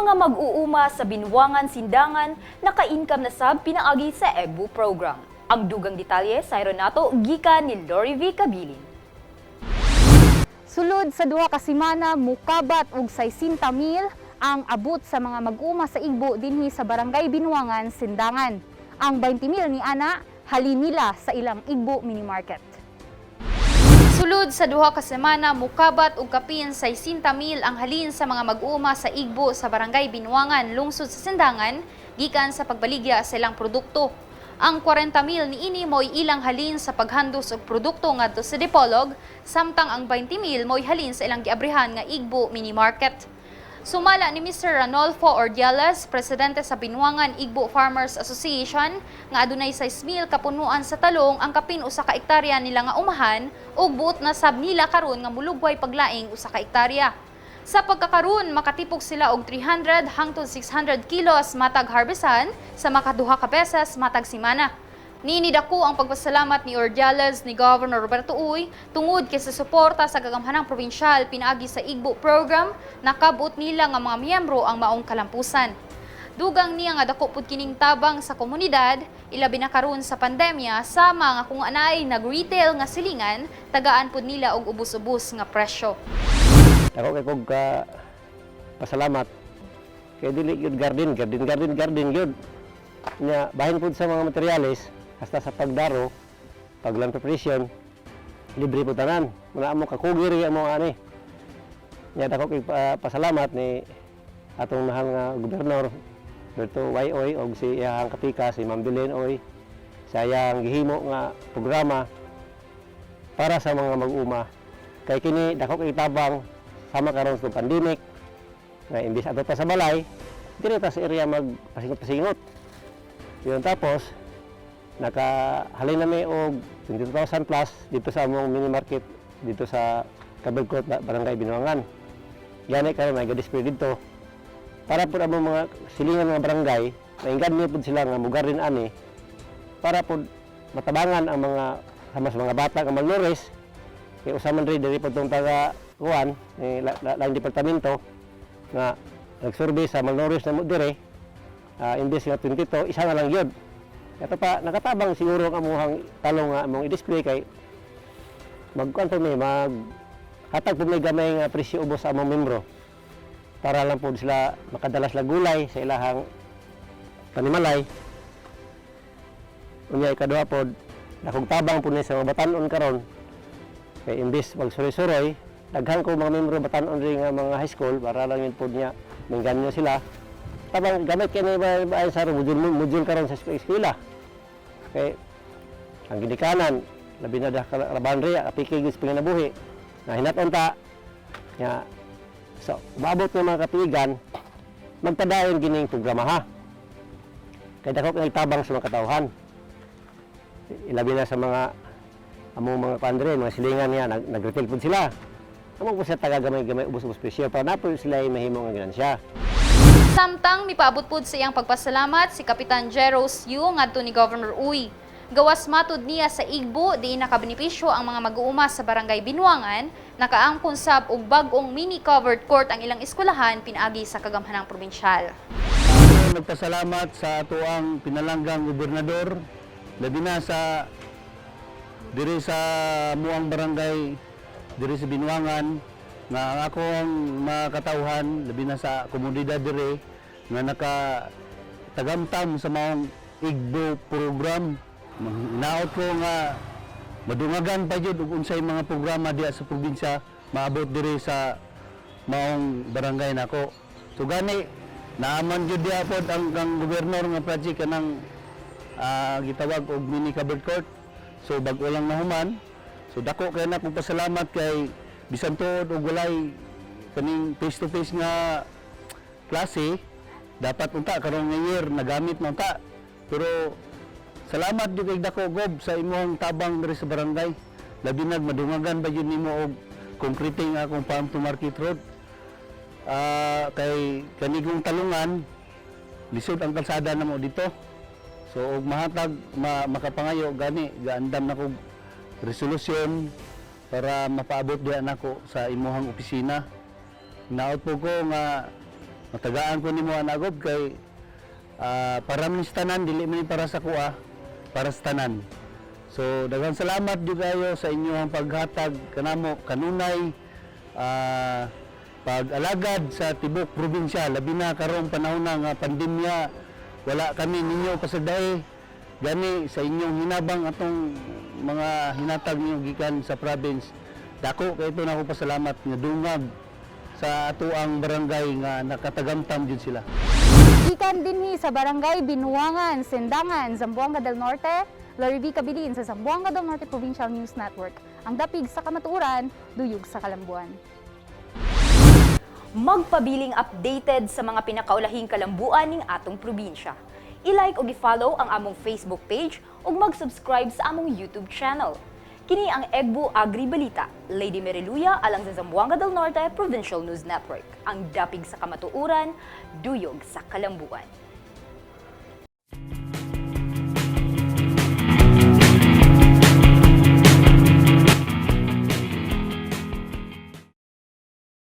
Mga mag-uuma sa Binuangan, Sindangan, naka-income na sab pinaagi sa EGBO program. Ang dugang detalye sa nato gikan ni Lori V. Cabilin. Sulod sa 2 ka semana, mukabat og 60 mil ang abot sa mga mag-uma sa Igbo dinhi sa Barangay Binuangan, Sindangan. Ang 20 mil ni ana halin nila sa ilang Igbo mini market. Sulod sa 2 ka semana, mukabat og kapin 60 mil ang halin sa mga mag-uuma sa Igbo sa Barangay Binuangan, lungsod sa Sindangan, gikan sa pagbaligya sa ilang produkto. Ang 40 mil niini mo'y ilang halin sa paghandos og produkto ngadto sa Dipolog, samtang ang 20 mil mo'y halin sa ilang giabrihan nga Igbo Mini Market. Sumala ni Mr. Ranolfo Ordiales, presidente sa Binuangan Igbo Farmers Association, nga adunay 6,000 kapunuan sa talong ang kapin 1 ka ektarya nila nga umahan ug buot na sab nila karon nga mulugway paglaing 1 ka ektarya. Sa pagkakaroon, makatipok sila og 300 hangtod 600 kilos matag harvestan sa makaduha ka beses matag simana. Niini dako ang pagpasalamat ni Ordiales ni Governor Roberto Uy tungod kay sa suporta sa kagamhanang probinsyal pinaagi sa Igbo program, nakabot nila nga mga miyembro ang maong kalampusan. Dugang niya nga dako pud kining tabang sa komunidad, ilabi na karon sa pandemya, sama nga kung anay nag-retail nga silingan, tagaan pud nila og ubos-ubos nga presyo. Ako kay kog ka pasalamat kay dili gyud garden, garden, garden, garden gyud. Nya bahin pud sa mga materyales hasta sa pagdaro, pag land preparation, libre po tanan. Muna amo kakugiri amo ani. Nya dako kay pasalamat ni atong mahal nga gobernador Berto Y. Uy og si iyang kapika si Ma'am Belen Uy sa iyang gihimo nga programa para sa mga mag-uma. Kay kini dako kay tabang sama karon sa pandemic nga imbis adto ta sa balay, diri ta sa area magpasingot-pasingot. Yun, tapos nakahalin na mi og 22,000 plus dito sa among mini market dito sa Kabagkot, Barangay Binuangan. Gani karon may display dito para pud among mga silingan nga barangay mainggan pud sila nga mugar din ani para pud matabangan ang mga sama sa mga bata nga malnourished, kay usa man rin diri pud tong taga kuan ni laing departamento nga nagsurvey sa malnourished na mo dire, imbes nga 22, isa na lang yun. Ito pa nakatabang siguro ang amuhang talong nga among i-display kay magkuan po mi, mag hatag po may gamay nga presyo ubos sa among membro para lang po sila makadala sila gulay sa ilahang panimalay. Unya, ikaduha pod, dakong tabang po ni sa mga batanon karon kay imbes magsuroy-suroy, daghan ko mga membro batanon rin nga mga high school, para lang yun pod niya mingganyo sila, tabang gamit kay ba ba sa module module karon sa eskwela kay ang ginikanan labi na dah karaban riya apiki gyud sa panginabuhi na hinaton ta nga so umaabot ng mga katuigan magpadayon gining programa ha, kay dako kay tabang sa mga katawhan, ilabi na sa mga among mga pandre, mga silingan niya, nag-retail po sila. Amo po siya taga gamay-gamay ubos-ubos presyo para na po sila ay mahimo nga ginansya. Samtang mipaabot pud sa iyang pagpasalamat si Kapitan Jeros Yu ngadto ni Governor Uy. Gawas matud niya sa Igbo, diin nakabenepisyo ang mga mag-uuma sa Barangay Binuangan, nakaangkon sab og bag-ong mini covered court ang ilang eskwelahan pinaagi sa kagamhanang probinsyal. Nagpasalamat sa atoang pinalanggang gobernador, labi na sa diri sa muang barangay diri sa Binuangan, nga ang akong mga katawhan, labi na sa komunidad diri nga naka tagamtam sa maong Igbo program. Naot ko nga madungagan pa jud og unsay mga programa diya sa probinsya maabot diri sa maong barangay nako. So gani naaman jud diya pod ang gobernador nga project kanang gitawag og mini covered court. So bag-o lang nahuman. So dako kay na kong pasalamat kay bisan tuod og walay kaning face to face nga klase, dapat unta karon nga year nagamit na unta. Pero salamat jud kay dako, Gob, sa imong tabang diri sa barangay. Labi nag madungagan ba jud nimo og concreting akong farm to market road. Kay kanigong talungan, lisod ang kalsada namo dito. So og mahatag makapangayo gani, gaandam na kog resolusyon para mapaabot diha nako sa imuhang opisina. Naot po ko nga Matagaan ko nimo, ana, Gob, kay para man sa tanan, dili man ni para sa kuha, para sa tanan. So daghan salamat jud kayo sa inyong paghatag kanamo kanunay pag-alagad sa tibok probinsya, labi na karong panahon na nga pandemya. Wala kami ninyo pasagdae. Gani sa inyong hinabang, atong mga hinatag ninyo gikan sa province, dako kay ito na ako pasalamat nga dungag sa atoang barangay nga nakatagamtam jud sila. Gikan dinhi sa Barangay Binuangan, Sindangan, Zamboanga del Norte, Larry V. Cabilin sa Zamboanga del Norte Provincial News Network. Ang dapig sa kamatuoran, duyog sa kalambuan. Magpabiling updated sa mga pinakaulahing kalambuan ning atong probinsya. I-like ug i-follow ang among Facebook page ug mag-subscribe sa among YouTube channel. Kini ang Egbu Agri Balita. Lady Meriluya alang sa Zamboanga del Norte Provincial News Network. Ang dapig sa kamatuoran, duyog sa kalambuan.